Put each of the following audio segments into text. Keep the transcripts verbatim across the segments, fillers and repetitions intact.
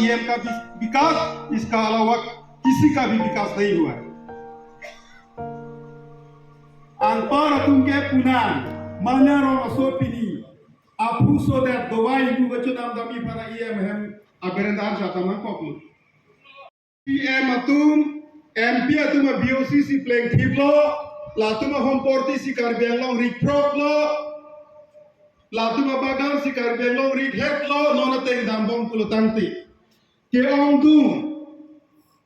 सीएम का वि-, विकास, इसका अलावा किसी का भी विकास नहीं हुआ है। Anpar atum ke punang, mane rong aso pini aphu so det dovai mu kachonam dam-i aphan EM hem aberendar jata nangkoklo. EM atum, MP atum a BOC si plengthiplo, latum a homporti si Karbi Anglong rikproklo, latum a bagan si Karbi Anglong rikhetlo, non ateng dambom pulo tangte. Ke-ongdung,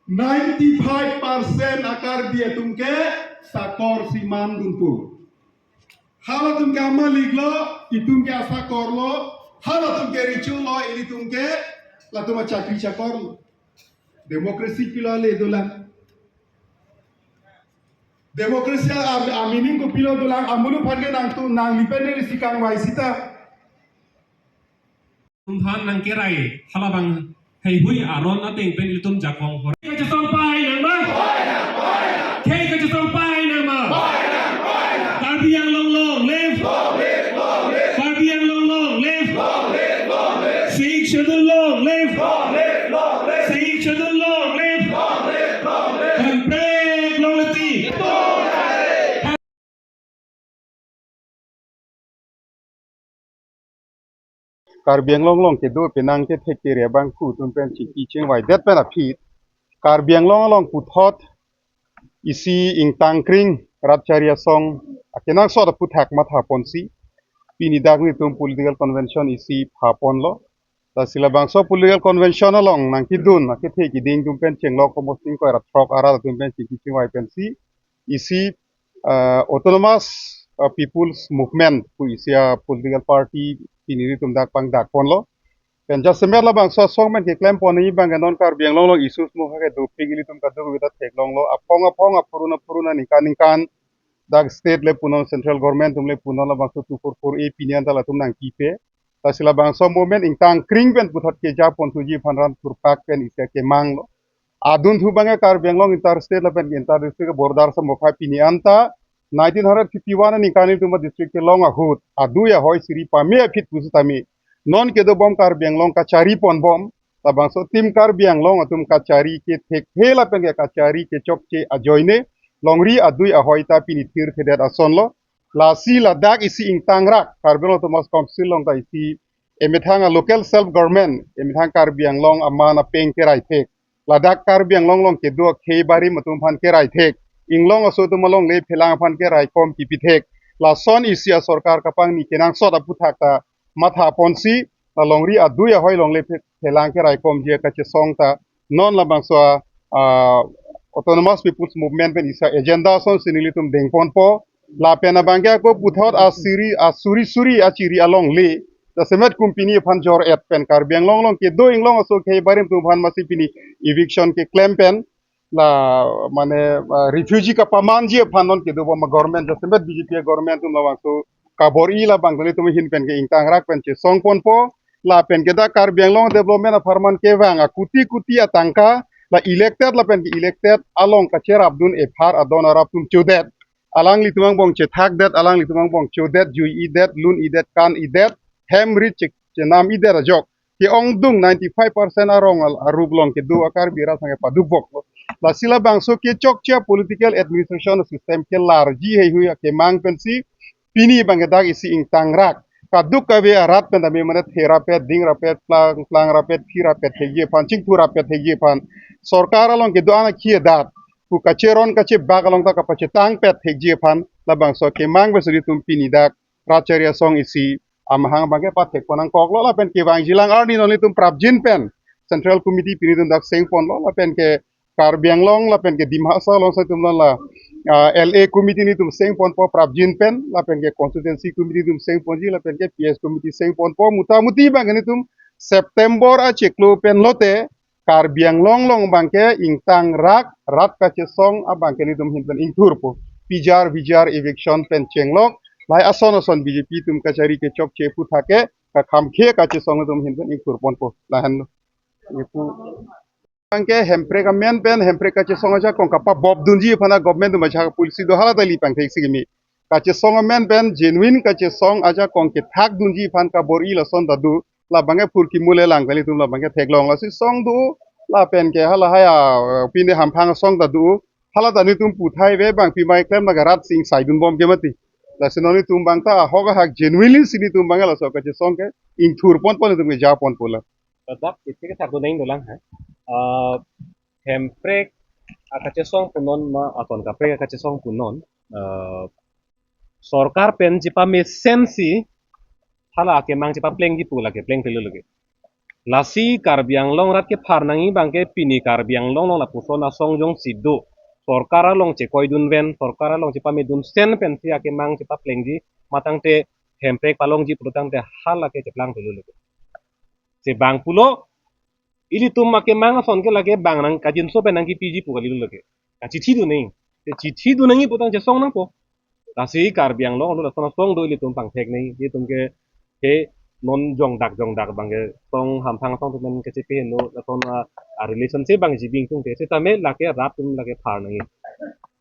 ninety-five percent a Karbi atum ke sakor si mandun pu. Halatum ke amaliklo, itum ke asakorlo, halatum ke recho lo, ilitum ke latum a chakri chakorlo. Democracy pilo le dolang. Democracy a, a meaning kopilo dolang, amulu aphan ke nangtum nanglipen neli si kangvai sita. Tumphan nangkerai, halabang heihui aron ateng pen ilitum jakong hor. Khei kachesong pahai nang ma? Khei kachesong pahai nang ma? Karbi Anglong long live! Karbi Anglong long live! Sixth Schedule long live! Sixth Schedule long live! Hemprek long leti! Karbi Anglong along kedo penang kethek kere abang ku atum pen chingki chingvai det pen aphi Karbi Anglong along puthot isi ingtangkring rat chari asong akenangsot aphuthak matha ponsi pini dak nelitum political convention isi pha ponlo. Lasi labangso political convention along nangkedun akethe kiding atum pen chenglok komosting koi rat throk arat atum pen chingki chingvai pensi isi uh, Autonomous uh, People's Movement pu isi a political party pini nelitum dak pangdak ponlo. Pen jasemet labangso asong pen keklem pon abang ke non Karbi Anglong along issues mo ha ke dopik ilitum kadokave ta theklonglo. Aphong aphong aphurun aphurun aningkan ningkan dak state le punon, central government atum le punon, labangso two four four A pini anta latum nangkipe. Lasi labangso movement ingtangkring pen puthot keja pon thuji aphan ran thurpak pen isi akemanglo. Adunthu abang ke Karbi Anglong inter state lapen inter district border sa mokha pini anta nineteen hundred fifty-one aningkan nelitum a district kelong ahut adui ahoi siri pame aphi pusitame non kedobom Karbi Anglong kachari ponbom. Labangso tim Karbi Anglong atum kachari kethekthe lapen ke kachari kechokche ajoine longri adui ahoi ta pini thirthedet asonlo. Lasi ladak isi ingtangrak Karbi Anglong Autonomous Council along ta isi emethang a local self government, emethang Karbi Anglong aman apeng kerai thek. Ladak Karbi Anglong along kedo akhei barim atum aphan kerai thek. Inglong aso atum alongle phelang aphan keraikom kipi thek. Lason isi a sorkar kapangni kenangsot aphuthak ta matha ponsi la longri adui ahoi alongle phe-, phelang keraikomji kachesong ta non labangso a, ah, Autonomous People's Movement pen isi a agenda asonsi nelitum deng ponpo. Lapen abang ke ako puthot asiri, asuri suri achiri alongle jasemet company aphan jor-et pen Karbi Anglong along kedo inglong aso akhei barim atum aphan masi pini eviction keklem pen la mane, ah, refugee kapamanji aphan non kedobom a government jasemet BJP a government atum labangso kabor-i labang nelitum ahin pen ke ingtangrak pen chesong ponpo. Lapen ke dak Karbi Anglong development apharman kevang a kuti kuti atangka la elected lapen ke elected along kacherapdun ephar adon arap atum chodet. Alanglitum angbong chethakdet, alanglitum angbong chodet, jui-idet, lun-idet, kan-idet, hem rit che-, chenam-idet ajok ke-ongdung ninety-five percent arong al-, arup along kedo a Karbi rat sangke paduk boklo. Lasi labangso kechokche a political administration system kelarji heihui akemang pensi pini abang ke dak isi ingtangrak kadokave arat pen tame mane therapet, dingrapet, plang, plangrapet, phirapet thekji aphan, chingthurapet thekji aphan, sorkar along kedo-an akhei adak pu kacheron kachebak along ta kapachetangpet thekji aphan labangso akemang pensi nelitum pini dak rat chari asong isi amahang abang ke pathek pon nangkoklo. Lapen kevangjilang arni non nelitum prapjin pen Central Committee pini nelitum dak seng ponlo, lapen ke Karbi Anglong lapen ke Dima Hasao along si nelitum non la, ah, LA Committee nelitum seng ponpo prapjin pen, lapen ke Constituency Committee nelitum seng ponji, lapen ke PS Committee seng ponpo, mutamuti abang ke nelitum September achiklo pen lote Karbi Anglong along abang ke ingtangrak rat kachesong abang ke nelitum ahin pen ingthurpo. Pijar bijar eviction pen chenglok, lahai ason ason BJP atum kachari kechokche aphuthak ke kakhamkhe kachesong atum ahin pen ingthur ponpo. Lahenlo. Ipu. Abang ke hemprek amen pen, hemprek kachesong ajakong kapabop dunji aphan a government atum ajak policy do hala ta ili pangthek si kimi. Kachesong amen pen, genuine kachesong ajakong kethak dunji aphan kabor-i lason ta do. Labangke phurkimo le lang kali tum labangke theklong lasi song do lapen ke hala haya, eh, pine hamphang song ta do. Hala ta netum puthai ve bang pima klem laga rat sing saidun bom ke mati. Lasi non netum bang ta ahok ahak genuinely si netum bang laso kachesong ke ingthur ponpo netum ke ja ponpo la. Dak iti ke thakdun nang dolang ha. Ah, Hemprek akachesong punon ma aton kaprek akachesong punon. Ah, sorkar pen chepamesen si hala akemang chepaplengji pu lake plengpelo lake. Lasi Karbi Anglong rat kephar nangji bangke pini Karbi Anglong along lapuson asong jongsi do. Sorkar along chekoidun ven, sorkar along chepamedun sen pensi akemang chepaplengji, matangte Hemprek palongji pulotangte hala ke cheplangpelo lake. Chebang pulo, ilitum akemang ason ke lake bang nang kajinso pen nangkepiji pu kalilo lake. Kachithi dun nangji. Te chithi dun nangji putang chesong nangpo. Lasi Karbi Anglong along lason asong do ilitum pangthek nangji. Ilitum ke he non jongdak jongdak bangke song hamphang song atum pen kachepeheno lason a, a relationship bang jibing tung te. Setame lake rat atum lake phar nangji.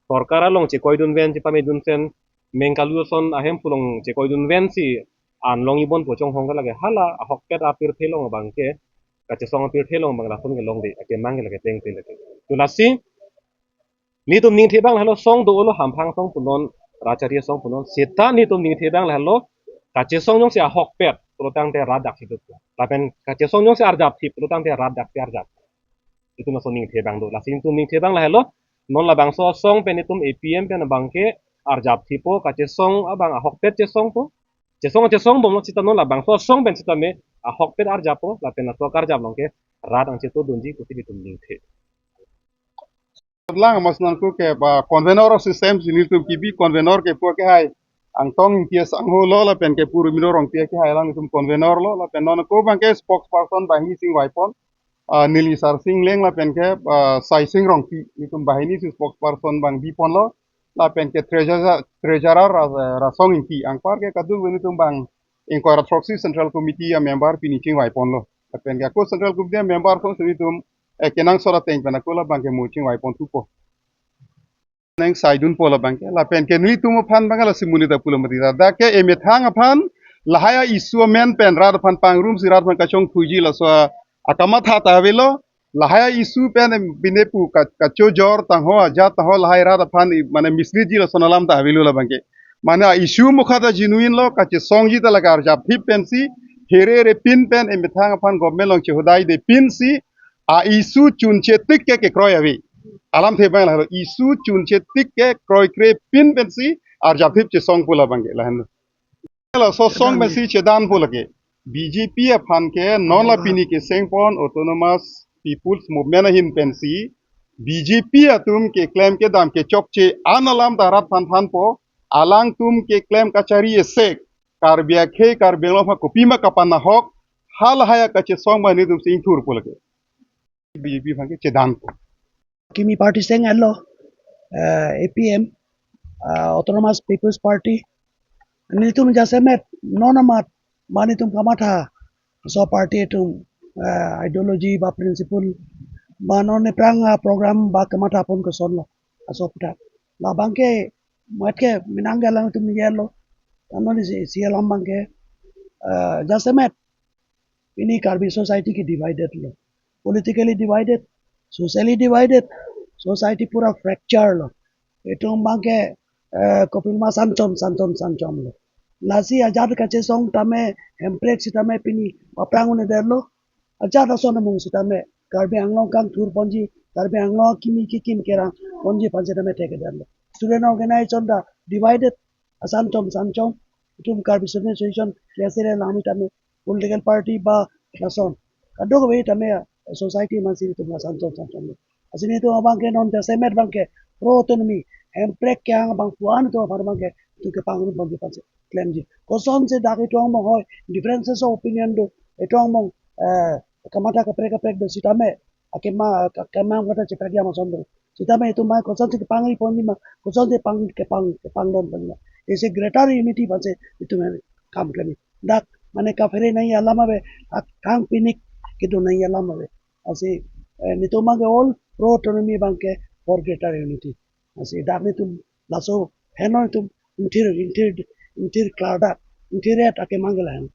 Sorkar along chekoidun ven chepamedun sen mengkalu ason ahem pulong chekoidun ven si an longji bon pu chonghong ke lake hala ahokpet apirthe along bangke kachesong apirthe along bang lason ke longde akemang ke lake plengple lake. To lasi netum ningthe bang lahelo song do-olo hamphang song punon, rachari song punon, seta netum ningthe bang lahelo kachesong jongsi ahokpet pulotangte rat daksi do. Lapen kachesong jongsi arjapthip pulotangte rat daksi arjap. Itum laso ningthe bang do. Lasi itum ningthe bang lahelo. Non labangso asong pen itum A P M pen bangke arjapthippo kachesong abang ahokpet chesongpo. Chesong chesong bomlo seta non labangso asong pen setame ahokpet arjappo lapen atok arjap along ke rat angchetodunji pusi itum ningthe. Lang mas nangko ke ba convener system si netum kebi convener kepu ke hai Angtong Ingti asangho lo lapen ke Purumiro Rongpi ke hai alanglitum convener lo lapen nonko bangke spokesperson banghini si ingvaipon, ah, Nili Sarsing Engleng lapen ke, ah, Saising Rongpi netum banghini si spokesperson bang biponlo lapen ke treasurer, treasurer Ra-, Rasong Ingti anpar ke kadokave netum bang ingkoi ra throksi Central Committee amember pini chingvaiponlo. Lapen ke ako Central Committee amember asonsi netum, eh, kenangsot ateng pen ako labangke mo chingvaiponthupo. Neng saidunpo labangke. Lapen ke netum aphan bang lasi monit apulo mati. Dak ke emethang aphan lahai a-issue amen pen rat aphan pangrumsi rat aphan kachongthuji laso akamatha ta avelo. Lahai a-issue pen em bine pu ka, kachojor tangho ajat tangho lahai rat aphan i, mane misleadji lason alam ta avelo labangke. Mane a-issue mukha ta genuine lo, kachesongji ta lake arjapthip pensi, here here pin pen emethang aphan government along chehodaide pinsi, a-issue chunche tik ke kekroi ave. Alamthe bang lahelo, issue chunche tik ke kroikre pin pensi arjapthip chesongpo labangke lahenlo. Laso song pensi chedanpo lake. B J P aphan ke non la pini kesengpon Autonomous People's Movement ahin pensi B J P atum keklem kedam kechokche an alam ta rat aphan thanpo, alangtum keklem kachari esek Karbi akhei Karbi Anglong aphan kopima kapanahok, halahai akachesong bang netumsi ingthurpo lake. B J P aphan ke chedanpo. Kimi party seng alo, eh, A P M, eh, Autonomous People's Party. Netum jasemet, non amat, ba netum kamatha, laso party atum, eh, ideology ba principle, ba non aphrang, ah, program ba kamathapon kosonlo, laso aphuthak. Labangke, mat ke menang galang netum yelo, ano ni si, si alam bangke, eh, jasemet, pini Karbi society ke divided lo. Politically divided, socially divided, society pura fracture lo. Itum bangke, eh, kopima sanchom, sanchom, sanchom lo. Lasi ajat kachesong tame, Hemprek sitame pini aphrang un-edetlo. Ajat ason amung sitame, Karbi Anglong kangthurponji, Karbi Anglong kimi kikim kerangponji aphan sitame thekdetlo. Student organization ta divided, asanchom sanchom, itum Karbi Student Association, K S A langmi tame, political party ba lason. Kadokave tame society mansi itum asanchom sanchom. Lasi netum abangke non jasemet bangke, pro autonomy, Hemprek kehang abang puan itum aphan bangke, itum kepangrum bangke panse, klemji. Kosonsi dak itum angbong hoi, differences of opinion do, itum angbong, eh, kamatha kaprek kaprek do sitame, akema, ka-, kemang kata cheprak yam ason do. Sitame itum mai kosonsi kepangriponji ma, kosonsi pang, kepang, kepangdonponji ma. Isi greater unity aphansi itum kam klem. Dak mane kaphere nangji alam ave, ak kangpinik kedo nangji alam ave. Lasi, eh, netum bangke all pro autonomy bangke for greater unity. Lasi dak netum laso henoi netum ingthir, ingthir, ingthir klardak, ingthir et akemang ke lahen.